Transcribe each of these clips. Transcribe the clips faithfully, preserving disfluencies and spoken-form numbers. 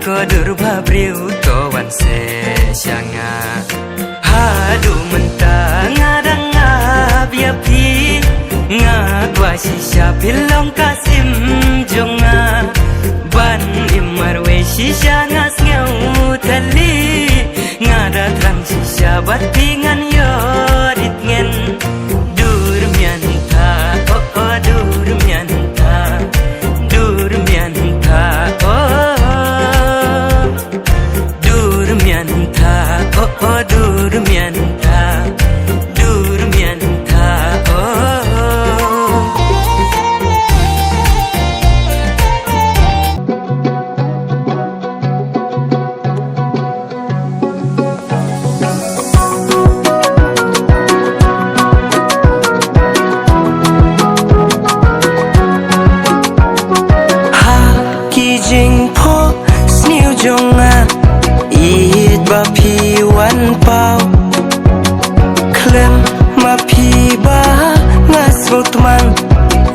Ko dur ba briew to wan seh sha nga. Haduh mynta nga dang ap ïa phi. Nga kwah shisha phi long ka sim jong nga. Ban im marwei shisha nga sngew thylli. Nga da thrang shisha bad phi ngan ïoh rit ngen. Dur mian tha, oh oh, dur mian tha. Dur mian tha, oh oh. Dur mian tha, oh oh, dur mian tha. Dur mian tha, oh oh. Ha ki jingphohsniew jong nga, ïeit ba phi wan paw. Khlem ma phi ba nga sngewtmang,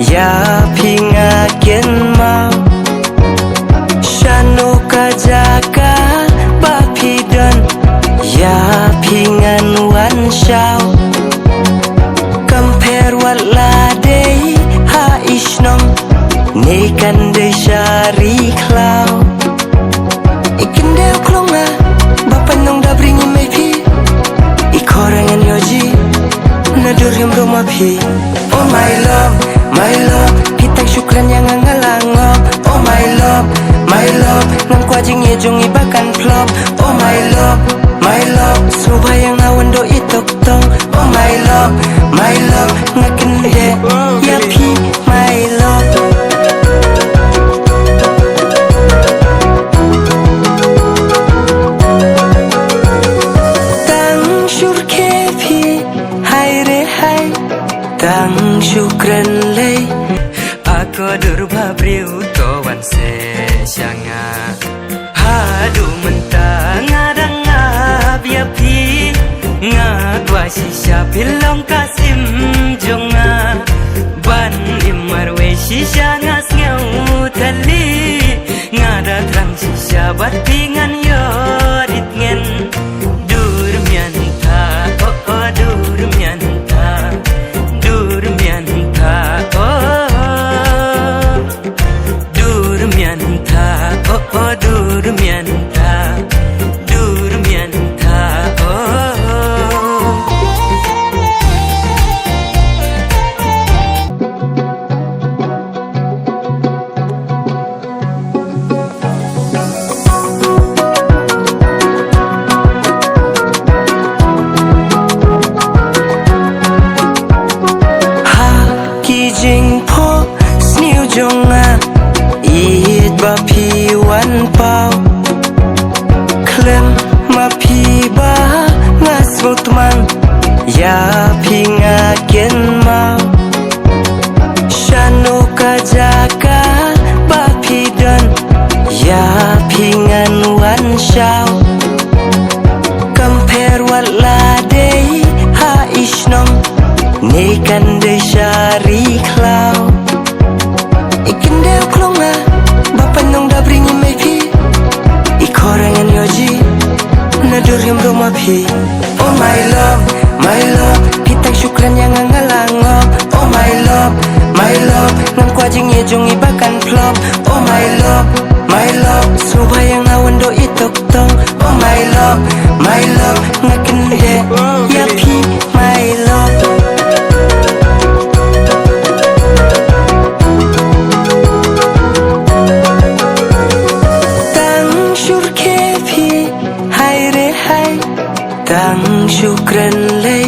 ïa phi nga kynmaw. Shano ka jaka ba phi don, ïa phi ngan wan shaw. Kam pher wat la dei ha i shnong, ne kan dei sha ri khlaw. I kyndit klong nga, ba pynlong da bri ngi mei phi. I khor ngan ïoh ji, na dur rim rum ma phi. Oh my love, my love, phi tang shu kren ïa nga nga la ngop. Oh my love, my love, ngam kwah jingïeit jong i ba kan flop. Oh my love, my love, sngewbha ïa nga wan doh i tok tong. Oh my love, my love, nga kyndit ïa phi, my love. Tang shu rkhie phi, hai re hai. Tang shu kren lei. A ko dur ba briew to wan seh sha nga. Haduh mynta nga dang ap ïa phi. Nga kwah shisha phi long ka sim jong nga. Ban im marwei shisha nga sngew thylli. Nga da thrang shisha bad phi ngan ïoh rit ngen. Dur mian tha, oh oh, dur mian tha. Dur mian tha, oh oh. Dur mian tha, oh oh, dur mian tha. Dur mian tha, oh oh. Ha ki jingphohsniew jong nga, ïeit ba phi wan paw. Khlem ma phi ba nga sngewtmang, ïa phi nga kynmaw. Shano ka jaka ba phi don, ïa phi ngan wan shaw. Kam pher wat la dei ha i shnong, ne kan dei sha ri khlaw. I kyndit klong nga, ba pynlong da bri ngi mei phi. I khor ngan ïoh ji, na dur rim rum ma phi. Oh my love, my love, phi tang shu kren ïa nga nga la ngop. Oh my love, my love, ngam kwah jingïeit jong i ba kan flop. Oh my love, my love, sngewbha ïa nga wan doh i tok tong. Oh my love, my love, nga kyndit ïa phi, my love. Tang shu rkhie phi, hai re hai. Tang shu kren lei.